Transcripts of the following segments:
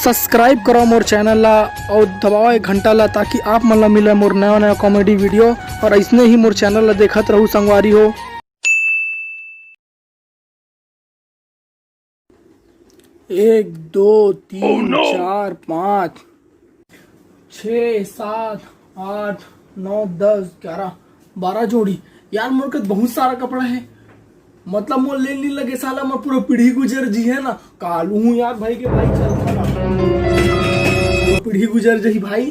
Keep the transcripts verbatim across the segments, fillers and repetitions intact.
Subscribe करो मोर channel ला अउ दबाओ एक घंटा ला, ताकि आप मन ला मिले मोर नया नया कॉमेडी वीडियो। और ऐसने ही मोर चैनल ला देखत रहू संगवारी हो। एक, दो, तीन, चार, पाँच, छः, सात, आठ, नौ, दस, ग्यारह, बारह जोड़ी। यार, मोर कत बहुत सारा कपड़ा है। मतलब, मोर ले नी लगे साला, मोर पूरा पीढ़ी गुजर जी है ना। कालू हूँ यार भाई के भाई, चल ना। पीढ़ी गुजर जही भाई।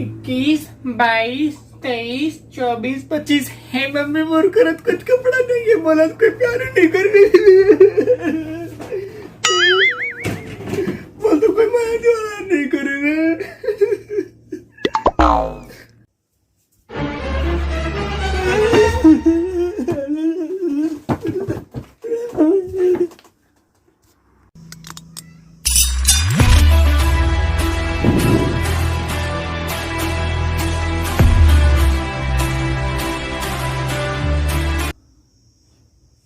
इक्कीस, बाईस, तेईस, चौबीस, पच्चीस। हे मम्मी, मोर करत कुछ कपड़ा नहीं है, बोलत कोई प्यार नहीं कर रही। बोल तो कोई माया नहीं कर रही।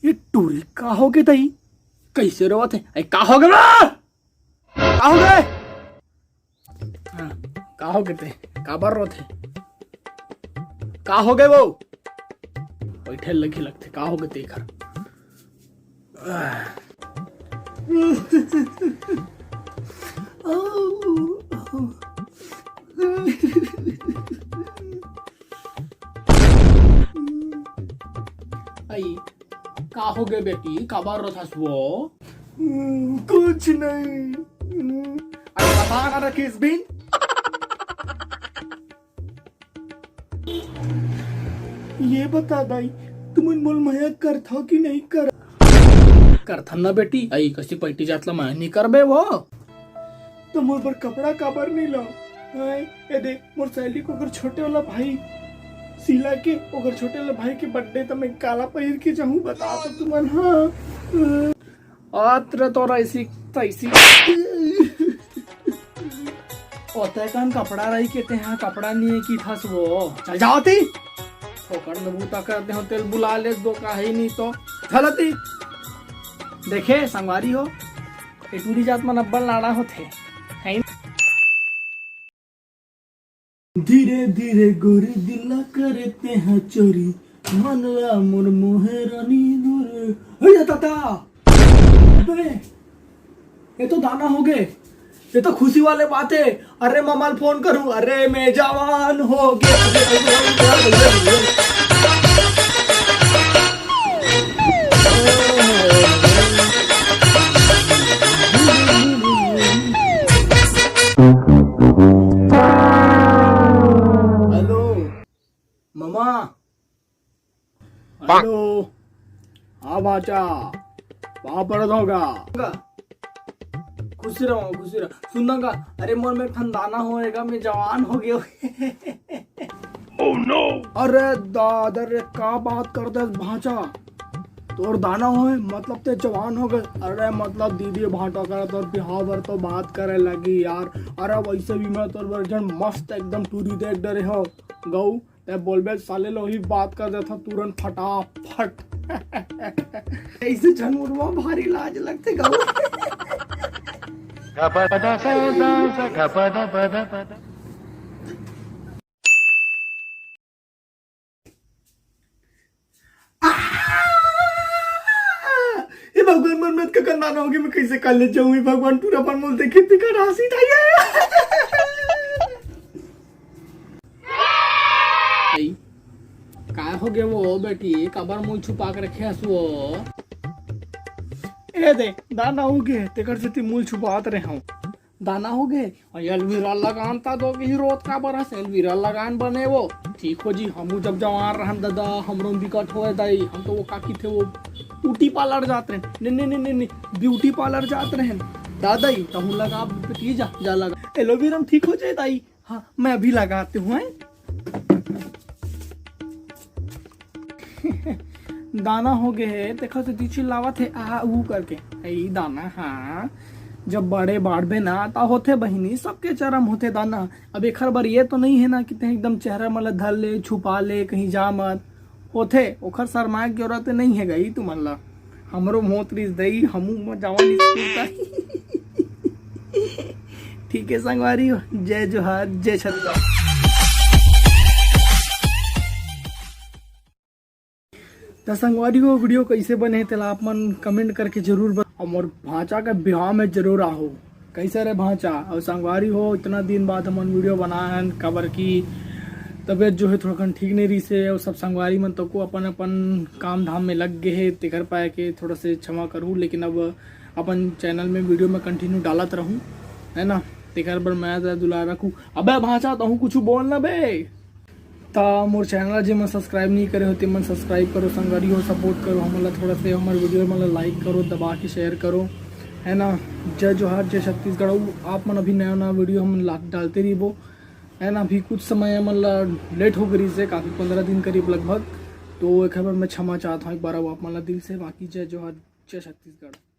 ये टूरी का हो गे तई? कैसे रोवत हे? ए, का हो गे बा? का हो गे? हाँ, का हो गे ते? काबर रोत हे? का हो गे वो? बैठे लगी लगते, का हो गे ते घर? आई, का हो गे बेटी? काबर रोथस वो? हम्म, कुछ नहीं। हम्म। अरे बता ना रे किस बिन? ये बता दाई, तुमन मोल मया करथव कि नहीं कर? करथन ना बेटी, आई कसी पैटी जात ला मया नहीं करबे वो। तो मोर बर कपड़ा काबर नहीं लाओ? हैं? ए दे, मोर सहेली के ओकर छोटे वाला भाई शीला के, ओकर छोटे वाला भाई के बर्थडे, त मैं काला पहिर के जाहूं, बता तो तुमन। हाँ। अत्र तोर ऐसी तैसी। ओते कन कपड़ा रही के तेहा कपड़ा नहीं है कि थस वो। चल जाओ ती। ओकर न बूता कर दे हो, तेल बुला ले दो, काहे नहीं तो। चलती। देखे संगवारी हो, ए टूरी जात मन अब्बल लाड़ा होथे। हैं? धीरे धीरे गोरी दिल ला करे तेहा चोरी, मन ला मोर मोहे रानी दूर। हे या ताता, अबे, ये तो दाना हो गे, ये तो खुशी वाले बात है। अरे ममाल फोन करूं, अरे मैं जवान हो गया। हेलो ममा। हेलो। हाँ बाचा, पाँव पड़त होगा। खुशी रहो, खुशी रहो। सुन ना का, अरे मोर में ठन दाना होएगा, मैं जवान हो गया। अरे दादा रे, का बात कर दे भांचा? तोर दाना होए, मतलब ते जवान हो गए। अरे मतलब दीदी भांटा करे तोर बिहाव बर तो बात करे लगी यार। अरे वैसे भी मैं तोर बर जन मस्त एकदम टूरी देख डरे हो गऊ। ते बोलबे साले लोही बात कर देथा तुरंत फटाफट। ऐसे झनमुरवा भारी लाज लगथे गऊ। हे भगवान, मन मत का कंदाना होगे, मैं कैसे कॉलेज जाऊं? हे भगवान, टूरा अपन मोल देखे, तिका रासी था ये। ए, का हो गे वो बेटी, काबर मुंह छुपा के रखे हस वो? ए दे, दाना हो गे, तेकर सेती मुंह छुपात रहे हूं। दाना हो गे, और एलोवेरा लगान ता दो कि रोत काबर हस, एलोवेरा लगान बने वो। ठीक हो जी, हमू जब जवान रहन दादा, हमरो बिकट होए दाई, हम तो वो का किथे वो ब्यूटी पार्लर जात रहे। नहीं, नहीं, नहीं, नहीं, नहीं, ब्यूटी पार्लर जात रहे। दादाई, तहू लगा बेटी, जा, जा लगा। एलोवेरा में ठीक हो जाए दाई। हाँ, मैं अभी लगाती हूँ, हैं? दाना हो गए है, देखो तो दीची लावत है, आ, ऊ करके। ए, दाना, हाँ। जब बड़े बाढ़बे ना, ता होथे बहिनी, सबके चरम होथे दाना। अब एखर बर ये तो नहीं है ना कि ते एकदम चेहरा मन ला धर ले, छुपा ले, कहीं जा मत। होथे, ओखर शर्माए के जरूरत नहीं है गई तुमन ला। हमरो मौत रिस दई, हमू म जावन स्कूल का। ठीक है संगवारी हो, जय जोहार, जय छत्तीसगढ़। त संगवारी हो, वीडियो कैसे बने हे तेला आप मन कमेंट करके जरूर बता। और मोर भांचा के बिहाव में जरूर आहो। कैसे रे भांचा? और संगवारी हो, इतना दिन बाद हमन वीडियो बनाए हन, काबर कि तबीयत जो है थोड़ा कन ठीक नहीं रही से, और सब संगवारी मन तो को अपन अपन काम धाम में लग गए है, तेकर पाए के थोड़ा से क्षमा करूँ, लेकिन अब अपन चैनल में वीडियो में कंटिन्यू डालत रहूँ, है ना? तेकर बर मैं दुलार रखूँ। अबे भांचा, तहूँ कुछ बोल ना बे। त मोर चैनल जेमन सब्सक्राइब नहीं करे हो, तेमन सब्सक्राइब करो संगवारी हो, सपोर्ट करो हमन ला थोड़ा से, हमर वीडियो मन ला लाइक करो, दबा के शेयर करो, है ना? जय जोहार, जय छत्तीसगढ़। अउ आप मन अभी नया नया वीडियो हमन ला डालते रहिबो, है ना? अभी कुछ समय हमन ला लेट हो गई से, काफ़ी पंद्रह दिन करीब लगभग, तो एक बार मैं क्षमा चाहता हूँ एक बार आप मन ला दिल से। बाकी जय जोहार, जय छत्तीसगढ़।